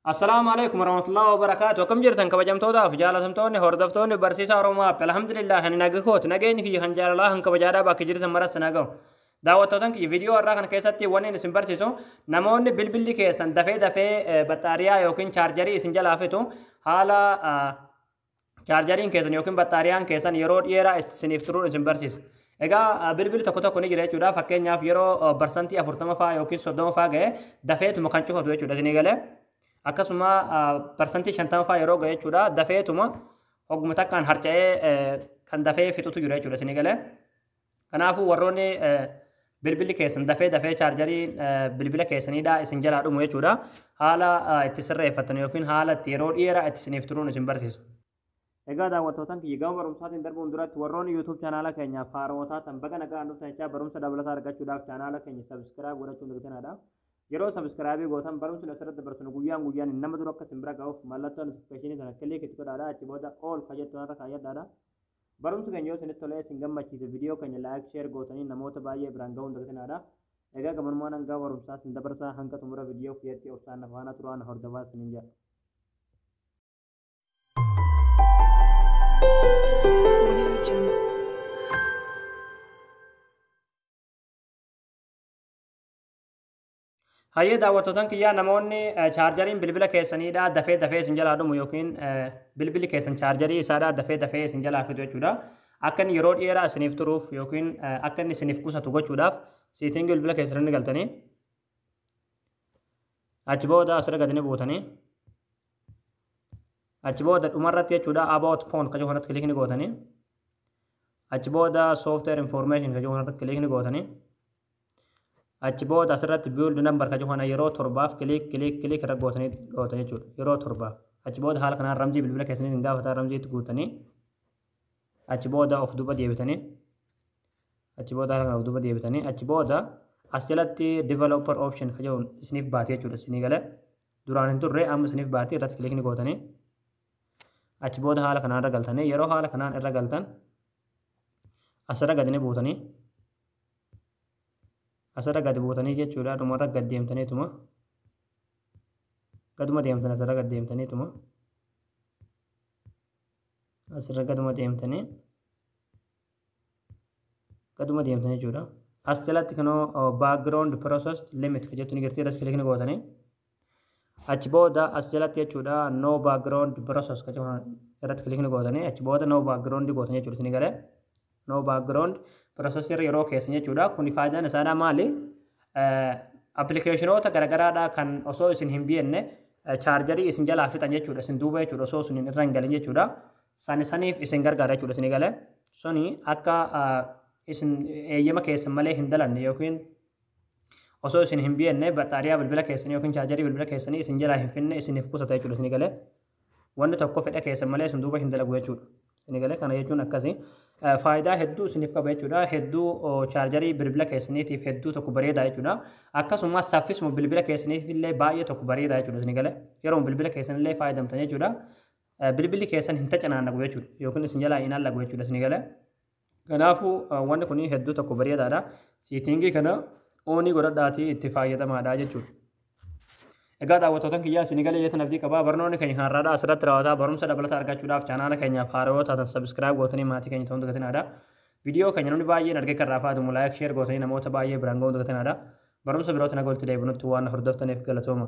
Assalaamu alaikum warahmatullahi wabarakaatu. Akkam jirtan kabajamtootaaf jaalatamtoonni hordoftoonni barsiisaa Oromoo App? Alhamdulillah, ani naga kooti. Nageenyi kiyya kan jaalalaa kan kabajaadhaa bakka jirtan maras na gahu. Daawwattootan kiyya, viidiyoo har'aa kana keessatti wanni isin barsiisu, namoonni bilbilli keessan dafee dafee battaariyaa yookiin chaarjarii isin jalaa fitu, haala chaarjariin keessan yookiin battaariyaan keessan yeroo dheeraa isiniif turuun isin barsiisa. Egaa bilbilli tokko tokko ni jira jechuudha. Fakkeenyaaf yeroo 40% fa'aa yookiin 30 fa'aa ga'e dafeetuma kan cufatu jechuudha. Isinii galee? Akkasuma 50% fa'aa yeroo ga'e jechuudha, dafeetuma hogguma takkaan harca'ee kan dafee fixutu jira jechuudha. Isinii galee? Kanaafuu warroonni bilbilli keessan dafee dafee chaarjarii bilbila keessaniidha isin jalaa dhumu jechuudha, haala itti sirreeffatan yookiin haala itti yeroo dheeraa itti isiniif turuun isin barsiisu. Egaa daawwattootan kiyya, gama barumsaatiin darbuun duratti warroonni YouTube chaanaala keenyaaf haarawaa taatan baga nagaan dhuftan jechaa, barumsa dabalataa argachuudhaaf chaanaala keenya subscribe godhachuun dagatinaa. Yeroo subscribe gootan barumsi asirratti dabarsinu guyyaan guyyaan nama dura akka isin bira ga'uuf mallattoo notification sana click itti godhaadha. Achi booda all ka jettu irra kaayyadhaadha. Barumsi keenya yoo isinitti tolee isin gammachiise, viidiyoo keenya like, share gootanii namoota baay'ee biraan ga'uun dagatinaadha. Egaa gabanumaan hanga barumsaa isin dabarsaa, hanga xumura viidiyoo kiyyatti obsaan faana turaan hordofaa isiniin jedha. Audio Jungle. Hayyee daawwattootan kiyyaa, namoonni chaarjariin bilbila keessaniidha dafee dafee isin jalaa dhumu yookiin bilbilli keessan chaarjarii isaadha dafee dafee isin jalaa fitu jechuudha. Akka inni yeroo dheeraa isiniif turuuf yookiin akka inni isiniif qusatu gochuudhaaf setting bilbila keessanii galtanii, achi booda asirra gadi ni buutanii, achi booda dhumarratti jechuudha about phone kan jedhu kanatti click ni gootanii, achi booda software information kan jedhu kanatti click ni gootanii, achi booda asirratti build number kan jedhu kana yeroo torbaaf click click click irra gootanii dhootan jechuudha, yeroo torbaaf. Achi booda haala kanaan ramzii bilbila keessanii isin gaafataa, ramzii itti guutanii, achi booda of duuba deebitanii, achi booda haala kana of duuba deebitanii, achi booda as jalatti developer option kan jedhu isiniif baatee jechuudha. Isinii galee? Duraan hin turre, amma isiniif baatee irratti click ni gootanii, achi booda haala kanaan irra galtanii, yeroo haala kanaan irra galtan asirra gadi ni buutanii, asirra gadi buutanii jechuudha. Dhumarra gad deemtaniituma, gaduma deemtan, asirra gad deemtaniituma, asirra gaduma deemtanii, gaduma deemtan jechuudha. As jalatti kunoo background process limit kan jettu ni jirti, irras click ni gootanii, achi booda as jalatti jechuudha no background process kan jedhu irratti click ni gootanii, achi booda no background gootan jechuudha. Isinii galee? No background process irra yeroo keessan jechuudha. Kun faayidaan isaadhaa maali? Appilikeeshinoota garagaraadhaa kan osoo isin hin bi'enne chaarjarii isin jalaa fixan jechuudha, isin duuba jechuudha, osoo isin irra hin galin jechuudha, sani saniif isin gargaara jechuudha. Isinii galee? Suni akka isin eeyyama keessan malee hin dalanne yookiin osoo isin hin bi'enne battaariyaa bilbila keessanii yookiin chaarjarii bilbila keessanii isin jalaa hin finne isiniif qusata jechuudha. Isinii galee? Wanni tokko fedha keessan malee isin duuba hin dalagu jechuudha. Isinii galee? Kana jechuun akkasii faayidaa hedduu isiniif qaba jechuudha. Hedduu chaarjarii bilbila keessaniitiif hedduu tokko bareedaa jechuudha. Akkasumas saffisuma bilbila keessaniif illee baay'ee tokko bareedaa jechuudha. Isinii galee? Yeroo bilbila keessanillee fayyadamtan jechuudha, bilbilli keessan hin tacanaanaqu jechuudha yookiin isin jalaa hin allagu jechuudha. Isinii galee? Kanaafuu wanni kun hedduu tokko bareedaadha. Setting kana on godhadhaatii itti fayyadamaadha jechuudha. Egaa daawwattootan kiyyaa, isinii galee jettan abdii qabaa. Barnoonni keenya har'aadha asirratti raawwataa. Barumsa dabalataa argachuudhaaf chaanaala keenyaaf haarawaa taatan subscribe gootanii maatii keenya ta'uun dagatinaadha. Viidiyoo keenya namni baay'een argee kan raafaatu like, share gootanii namoota baay'ee biraan ga'uun dagatinaadha. Barumsa birootti nagaa walitti deebinutti waan hordoftaniif galatooma.